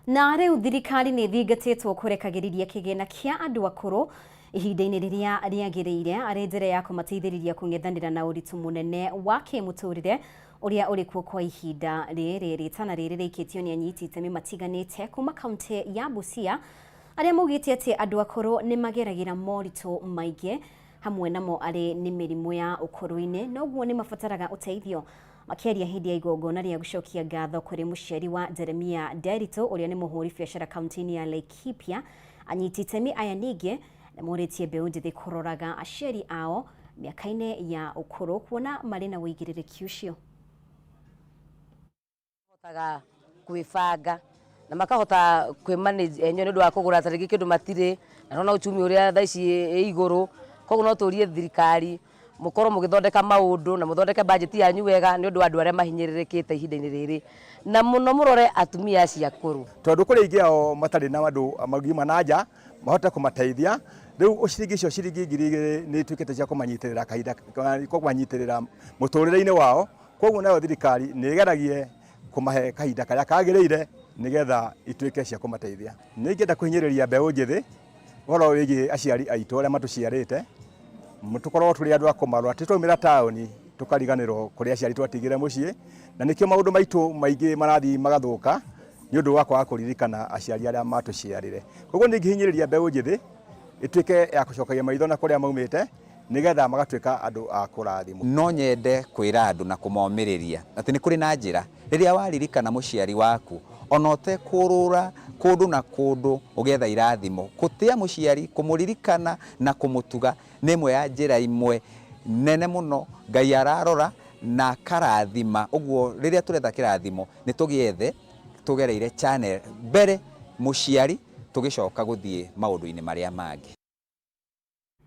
Na rĩu thirikari nĩ ĩthingatĩtwo kũrekagĩrĩria kĩgĩna kĩa andũ akũrũ ihinda-inĩ rĩrĩa rĩagĩrĩire arĩ njĩra ya kũmateithĩrĩria kũng'ethanĩra na ũritũ mũnene wa kĩmũtũrĩre ũrĩa ũrĩ kuo kwa ihinda rĩrĩ. Rĩtana rĩrĩ rĩikĩtio nĩ anyiti itemi matiganĩte kuma kaunti ya Busia arĩa maugĩte atĩ andũ akũrũ nĩ mageragĩra moritũ maingĩ hamwe namo arĩ nĩ mĩrimũ ya ũkũrũ-inĩ noguo nĩ mabataraga ũteithio. Makĩaria hĩndĩ ya igongona rĩa gũcokia ngatho kũrĩ mũciari wa Jeremia Nderitu ũrĩa nĩ mũhũri biacara kaunti-inĩ ya Laikipia, anyiti itemi aya ningĩ nĩ morĩtie mbeũ njĩthĩ kũroraga aciari ao mĩaka-inĩ ya ũkũrũ kuona marĩ na ũigĩrĩrĩki ũcio. Mahotaga kwĩbanga na makahota kwĩ manage enyewe nĩ ũndũ wa kũgũra ta rĩngĩ kĩndũ matirĩ na nĩwona uchumi ũrĩa thaa ici ĩ igũrũ, koguo no tũrie thirikari mũkorwo mũgĩthondeka maũndũ na mũthondeke budget yanyu wega nĩ ũndũ wa andũ arĩa mahinyĩrĩrĩkĩte ihinda-inĩ rĩrĩ, na mũno mũrore atumia acio akũrũ. Tondũ kũrĩ aingĩ ao matarĩ na andũ mangiuma na nja mahote kũmateithia, rĩu ciringi icio ciringi 2000 nĩ ituĩkĩte cia kũmanyitĩrĩra kahinda, kũmanyitĩrĩra mũtũrĩre-inĩ wao. Koguo nayo thirikari nĩ ĩgeragie kũmahe kahinda karĩa kagĩrĩire nĩgetha ituĩke cia kũmateithia. Nĩ ingĩenda kũhinyĩrĩria mbeũ njĩthĩ ũhoro wĩgiĩ aciari aitũ arĩa matũciarĩte, tũkorwo tũrĩ andũ a kũmarora, ti twaumĩra taũni tũkariganĩrwo kũrĩa aciari twatigire mũciĩ, na nĩkĩo maũndũ maitũ maingĩ marathiĩ magathũka nĩ ũndũ wa kwaga kũririkana aciari arĩa matũciarire. Koguo nĩ ingĩhinyĩrĩria mbeũ njĩthĩ ĩtuĩke ya kũcokagia maitho na kũrĩa maumĩte nĩgetha magatuĩka andũ a kũrathimwo. No nyende kwĩra andũ na kũmomĩrĩria atĩ nĩ kũrĩ na njĩra. Rĩrĩa waririkana mũciari waku, ona ũtekũũrũra kũndũ na kũndũ ũgĩetha irathimo, gũtĩa mũciari, kũmũririkana na kũmũtuga nĩ ĩmwe ya njĩra imwe nene mũno Ngai ararora na akarathima. Ũguo rĩrĩa tũretha kĩrathimo nĩ tũgĩethe tũgereire channel mbere mũciari tũgĩcoka gũthiĩ maũndũ-inĩ marĩa mangĩ.